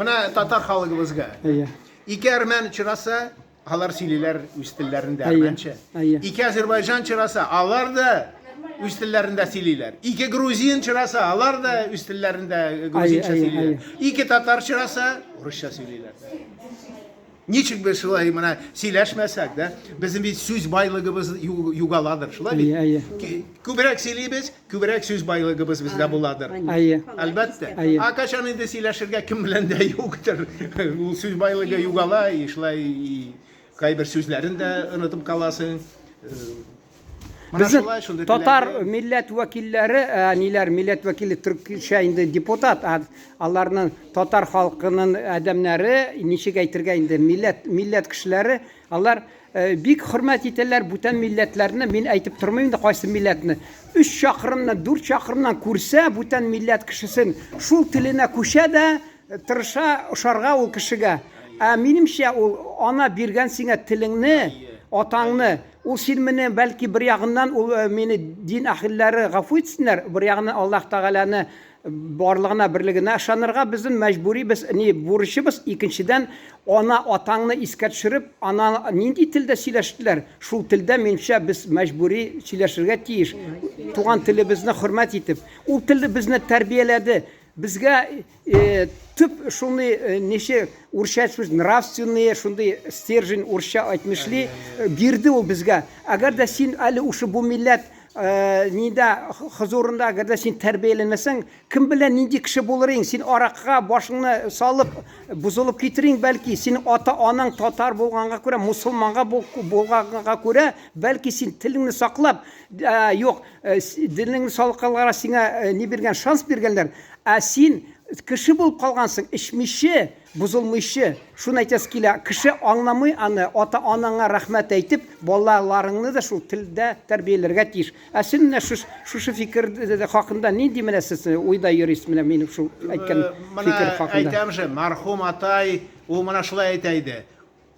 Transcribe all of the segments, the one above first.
Менә татар халыгыбызга. Әйе. Ике әрмән очраса, алар сөйлиләр үз телләрендә Әйе, әрмәнчә. әйе. Ике азербайҗан очраса, алар да үз телләрендә сөйлиләр. Ике грузин очраса, алар да үз телләрендә грузинча Әйе, әйе, сөйлиләр. Ике татар очраса, урысча сөйлиләр. Ничек без шулай менә сөйләшмәсәк, да? Безнең бит сүз байлыгыбыз югаладыр, шулай бит? Әйе, әйе. Күбрәк сөйлибез, күбрәк сүз байлыгыбыз бездә буладыр. Әйе. Әлбәттә. Әйе. А качан инде сөйләшергә кем белән дә юктыр. Ул сүз байлыгы югала, и шулай кайбер сүзләрен дә онытып каласың. Менә Безнең шулай, шундый татар теләге. милләт вәкилләре, ә, ниләр, милләт вәкиле төркчә инде депутат, ә аларның татар халкының адәмнәре, ничек әйтергә инде, милләт, милләт кешеләре, алар э, бик хөрмәт итәләр бүтән милләтләрне, мин әйтеп тормыйм инде кайсы милләтне. Өч чакрымнан, дүрт чакрымнан күрсә бүтән милләт кешесен, шул теленә күчә дә, тырыша ошарга ул кешегә. Ә минемчә, ул ана биргән сиңа телеңне, атаңны, Ул син мине, бәлки, бер ягыннан ул мине дин әһелләре гафу итсеннәр, бер ягыннан Аллаһ Тәгаләне барлыгына, берлегенә ышанырга безнең мәҗбүри без ни бурычыбыз, икенчедән, ана атаңны искә төшереп, ана нинди телдә сөйләштеләр, шул телдә, минемчә, без мәҗбүри сөйләшергә тиеш. Туган телебезне хөрмәт итеп. Ул тел безне тәрбияләде. Безгә Э, төп шундый э, ниче урысча сүз нравственные шундый стержень урысча әйтмешли э, бирде ул безгә. Әгәр дә син әле ушы бу милләт нидә хозурында әгәр дә син тәрбияләнмәсәң, кем белән нинди кеше булыр идең? Син аракыга башыңны салып бозылып китер идең, бәлки синең ата-анаң татар булганга күрә, мусулманга булганга күрә, бәлки син телеңне саклап, юк, динеңне сакларга сиңа ни биргән, шанс биргәннәр. Ә син кеше булып калгансың, эчмиче, бозылмыйчы. Шуны әйтәсе килә, кеше аңламый аны, ата-анаңа рәхмәт әйтеп, балаларыңны да шул телдә тәрбияләргә тиеш. Ә син менә шуш, шушы фикер хакында нинди менә сез уйда йөрисез, менә минем шул әйткән фикер Менә хакында? әйтәм же, мәрхүм атай, ул менә шулай әйтә иде.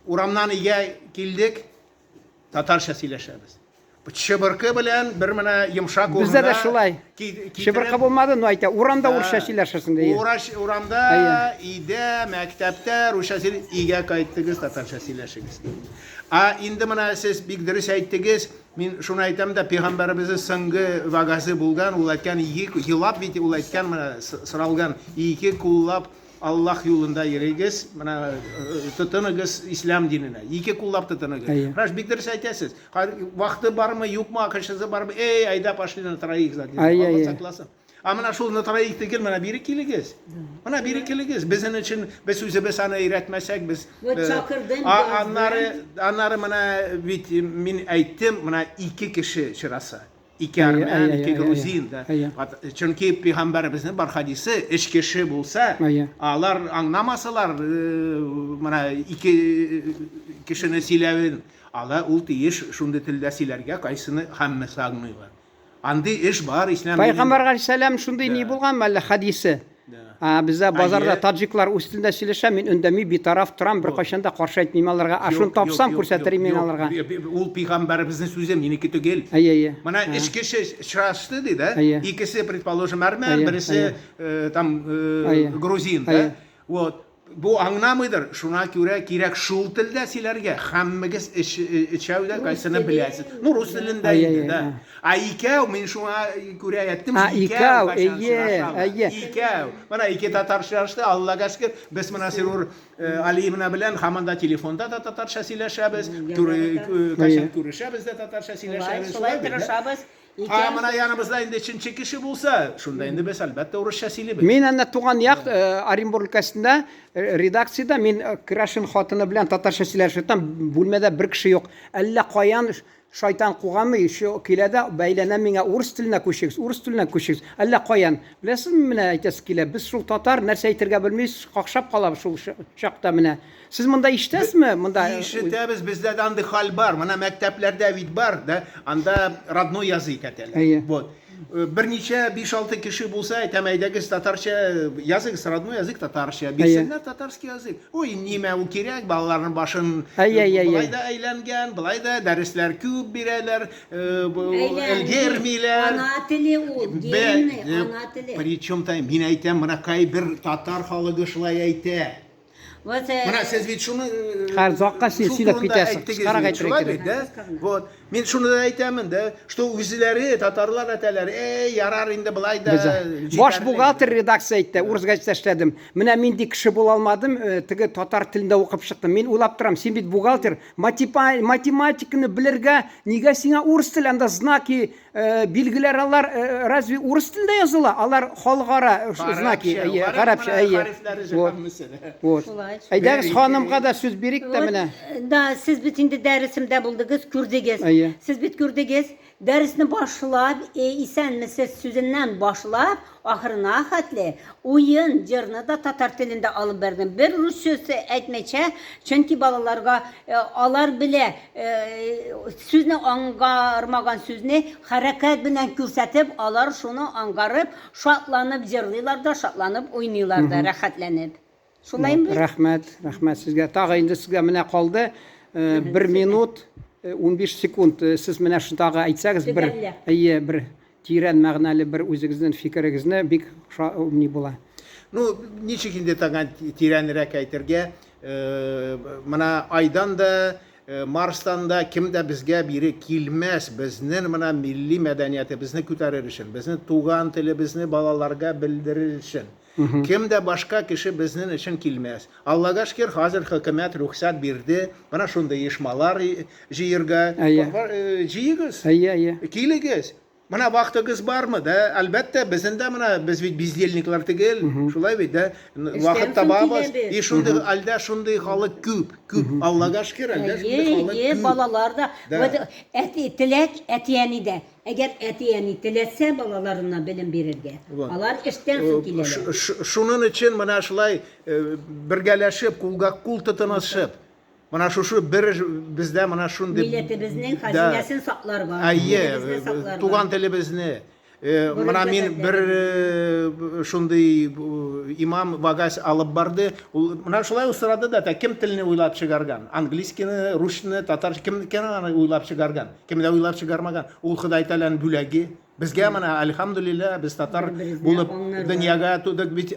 Урамнан өйгә килдек, татарча сөйләшәбез. Чыбыркы белән бер менә йомшак урында. Бездә дә шулай. Чыбыркы булмады, но әйтә, урамда урысча сөйләшерсең ди. Ураш, урамда, өйдә, мәктәптә русча сөйли, өйгә кайттыгыз, татарча сөйләшегез. А инде менә сез бик дөрес әйттегез, мин шуны әйтәм дә, пәйгамбәребезнең соңгы вагазе булган, ул әйткән, ике, елап бит ул әйткән, менә соралган, ике куллап Аллаһ юлында йөрегез, менә тотыныгыз ислам диненә. Ике куллап тотыныгыз. Менә бик дөрес әйтәсез. Вакыты бармы, юкмы, акчасы бармы? Эй, айда пошли на троих за Аллаһ сакласын. А менә шул на троих түгел, менә бире килегез. Менә бире килегез. Безнең өчен без үзебез аны өйрәтмәсәк, без аннары аннары менә бит мин әйттем, менә ике кеше чыраса. Ике армян, ике грузин, да. Чөнки пәйгамбәребезнең бар хадисе, өч кеше булса, алар аңламасалар, менә ике кешене сөйләвен, алар ул тиеш шундый телдә сөйләргә, кайсыны һәммәсе аңлыйлар. Андый эш бар ислам динендә. Пәйгамбәр галәйһиссәлам шундый ни булганмы әллә хадисе? А, бездә базарда таджиклар үз телендә сөйләшә, мин үндәми, битараф торам, беркайчан да каршы әйтмим аларга. А шуны тапсам, күрсәтер мин аларга. Ул пәйгамбәребезнең сүзе, минеке түгел. Әйе, әйе. Менә өч кеше очрашты ди да. Икесе, предположим, әрмән, берсе там грузин, да. Вот. Бу аңламыйдыр, шуңа күрә кирәк шул телдә сөйләргә. Һәммәгез өчәү дә кайсыны беләсез. Ну, рус телендә инде, да. Ә икәү, мин шуңа күрә әйттем, икәү, әйе, әйе. Икәү. Менә ике татар очрашты, Аллага шөкер, без менә Сирур Алиевна белән һаман да телефонда да татарча сөйләшәбез, кайчан күрешәбез дә татарча сөйләшәбез. Шулай тырышабыз. А менә яныбызда инде өченче кеше булса, шунда инде без, әлбәттә, урысча сөйлибез. Мин әнә туган як Оренбург өлкәсендә редакциядә мин крәшен хатыны белән татарча сөйләшеп ятам, бүлмәдә бер кеше юк. Әллә каян шайтан куганмы, еще килә дә бәйләнә миңа, урыс теленә күчегез, урыс теленә күчегез. Әллә каян. Беләсезме, менә әйтәсе килә, без шул татар нәрсә әйтергә белмибез, какшап калабыз шул чакта менә. Сез монда ишетәсезме? Монда Ишетәбез, бездә дә андый хәл бар. Менә мәктәпләрдә бит бар, да, анда родной язык әйтәләр. Әйе. Вот. Берничә 5-6 кеше булса, әйтәм, әйдәгез татарча языгыз, родной язык татарча. Бирсеннәр татарский язык. Ой, нимә ул кирәк, балаларның башын болай да әйләнгән, болай да дәресләр күп бирәләр, өлгермиләр. Ана теле ул, генный ана теле. Причем там, мин әйтәм, менә кайбер татар халыгы шулай әйтә. Вот, э, Менә сез бит шуны Хәзер озакка син шул сөйләп турында китәсең, әйттегез кыскарак бит, әйтергә шулай кирәк. бит, да? Вот. Мин шуны да әйтәмен, да, что үзләре татарлар әйтәләр, эй, ярар инде болай да. Безә. Баш җитәрлек. бухгалтер редакция әйтте, урыс газетада эшләдем. Менә мин ди кеше була алмадым, теге татар телендә укып чыктым. Мин уйлап торам, син бит бухгалтер, математиканы белергә нигә сиңа урыс теле, анда знаки, Билгеләр алар разве урыс телендә языла? Алар халыкара знаки, әйе, гарәпчә, әйе. Вот. Вот. Әйдәгез ханымга да сүз бирик тә менә. Да, сез бит инде дәресемдә булдыгыз, күрдегез. Сез бит күрдегез. Дәресне башлап, исәнмесез сүзеннән башлап, ахырына хәтле уен, җырны да татар телендә алып бардым. Бер рус сүзе әйтмәйчә, чөнки балаларга алар белә сүзне аңгармаган сүзне хәрәкәт белән күрсәтеп, алар шуны аңгарып, шатланып җырлыйлар да, шатланып уйныйлар да, рәхәтләнеп. Шулаймы бит? Рәхмәт, рәхмәт сезгә. Тагы инде сезгә менә калды 1 минут 15 секунд. Сез менә шуны тагы әйтсәгез, бер, әйе, бер Тирән мәгънәле бер үзегезнен фикерегезне бик ни була. Ну, ничек инде тагын тирәнрәк әйтергә, менә Айдан да, Марстан да кем дә безгә бире килмәс, безнен менә милли мәдәниятебезне күтәрер өчен, безнен туган телебезне балаларга белдерер өчен. Кем дә башка кеше безнен өчен килмәс. Аллага шөкер, хәзер хөкүмәт рөхсәт бирде, менә шундый оешмалар җыерга. Җыегыз. Әйе, әйе. Килегез. Менә вакытыгыз бармы, да? Әлбәттә, безнең дә менә без бит бездельниклар түгел, шулай бит, да? Вакыт табабыз. И шундый әлдә шундый халык күп, күп. Аллага шөкер, әлдә шундый халык күп. Әйе, балалар да. Вот әти теләк әти-әнидә. Әгәр әти-әни теләсә балаларына белем бирергә, алар эштән соң киләләр. Шунын өчен менә шулай бергәләшеп, кулга-кул тотынышып, менә шушы бер бездә менә шундый Милләтебезнең хәзинәсен сакларга. Әйе, туган телебезне. Менә мин бер шундый имам вагаз алып барды. Ул менә шулай ук сорады да, кем телне уйлап чыгарган? Английскийны, русны, татар кем кем аны уйлап чыгарган? Кем дә уйлап чыгармаган. Ул Ходай Тәгаләнең бүләге. Безгә менә альхамдулилла, без татар булып дөньяга тудык бит.